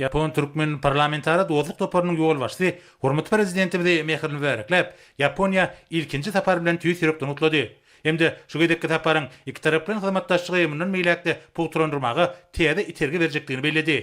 Ýapon-türkmen parlamentara dostluk toparynyň ýolbaşçysy hormatly Prezidentimizi mähirli mübärekläp, Ýaponiýa ilkinji sapary bilen tüýs ýürekden gutlady hem-de şu gezekki saparyň ikitaraplaýyn hyzmatdaşlygy mundan beýläk-de pugtalandyrmaga täze itergi berjekdigini belledi.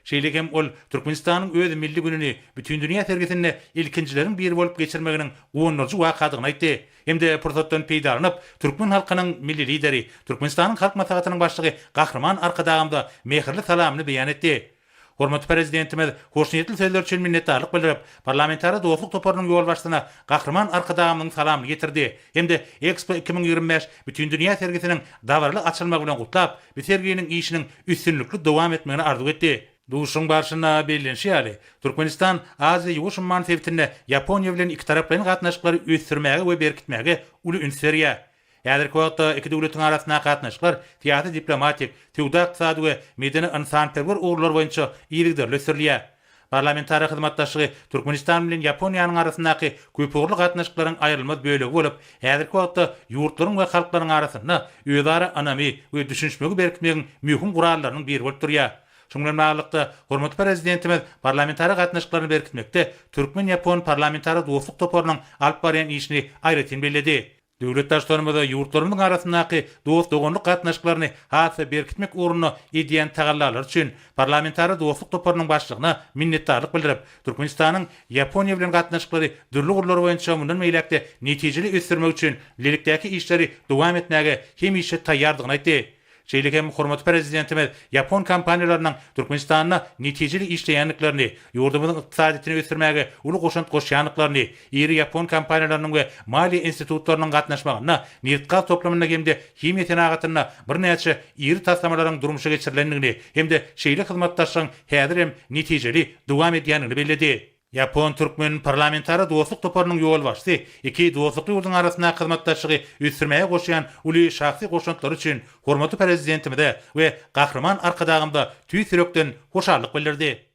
Şeýle hem ol Türkmenistanyň öz milli gününi Bütindünýä sergisinde ilkinjileriň biri bolup geçirmeginiň guwandyryjy wakadygyny aýtdy hem-de pursatdan peýdalanyp, türkmen halkynyň Milli Lideri, Türkmenistanyň Halk Maslahatynyň Başlygy Gahryman Arkadagymyza mähirli salamyny beýan etdi. Hormatly Prezidentimiz hoşniýetli sözler üçin minnetdarlyk bildirip, Parlamentara dostluk toparynyň ýolbaşçysyna Gahryman Arkadagymyzyň salamyny ýetirdi hem-de Ekspo 2025 Bütindünýä sergisiniň dabaraly açylmagy bilen gutlap, bu serginiň işiniň üstünlikli dowam etmegini arzuw etdi. Duşuşygyň barşynda bellenişi ýaly, Türkmenistan Aziýa-Ýuwaş umman sebitinde Ýaponiýa bilen ikitaraplaýyn gatnaşyklary ösdürmäge we berkitmäge uly üns berýär. Häzirki wagtda iki döwletiň arasyndaky gatnaşyklar syýasy-diplomatik, söwda-ykdysady we medeni-ynsanperwer ugurlar boýunça yzygiderli ösdürilýär. Parlamentara hyzmatdaşlygy Türkmenistan bilen Ýaponiýanyň arasyndaky köpugurly gatnaşyklaryň aýrylmaz bölegi bolup, häzirki wagtda ýurtlaryň we halklaryň arasynda özara ynamy we düşünişmegi berkitmegiň möhüm gurallarynyň biri bolup durýar. Şunuň bilen baglylykda, hormatly Prezidentimiz parlamentara gatnaşyklaryny berkitmekde türkmen-ýapon parlamentara dostluk toparynyň alyp barýan işini aýratyn belledi. Döwlet Baştutanymyz ýurtlarymyzyň arasyndaky dost-doganlyk gatnaşyklaryny has-da berkitmek ugrunda edýän tagallalary üçin Parlamentara dostluk toparynyň başlygyna minnetdarlyk bildirip, Türkmenistanyň Ýaponiýa bilen gatnaşyklary dürli ugurlar boýunça mundan beýläk-de netijeli ösdürmek üçin bilelikdäki işleri dowam etmäge hemişe taýýardygyny aýtdy. Şeýle hem hormatly Prezidentimiz ýapon kompaniýalarynyň Türkmenistanda netijeli işleýändiklerini, ýurdumyzyň ykdysadyýetini ösdürmäge uly goşant goşýandyklaryny, iri ýapon kompaniýalarynyň we maliýe institutlarynyň gatnaşmagynda nebitgaz toplumynda hem-de himiýa senagatynda birnäçe iri taslamalaryň durmuşa geçirilendigini hem-de şeýle hyzmatdaşlygyň häzir hem netijeli dowam edýändigini belledi. Ýapon-türkmen parlamentara dostluk toparynyň ýolbaşçysy iki dostlukly ýurduň arasyndaky hyzmatdaşlygy ösdürmäge goşýan uly şahsy goşantlary üçin hormatly Prezidentimize we Gahryman Arkadagymyza tüýs ýürekden hoşallyk bildirdi.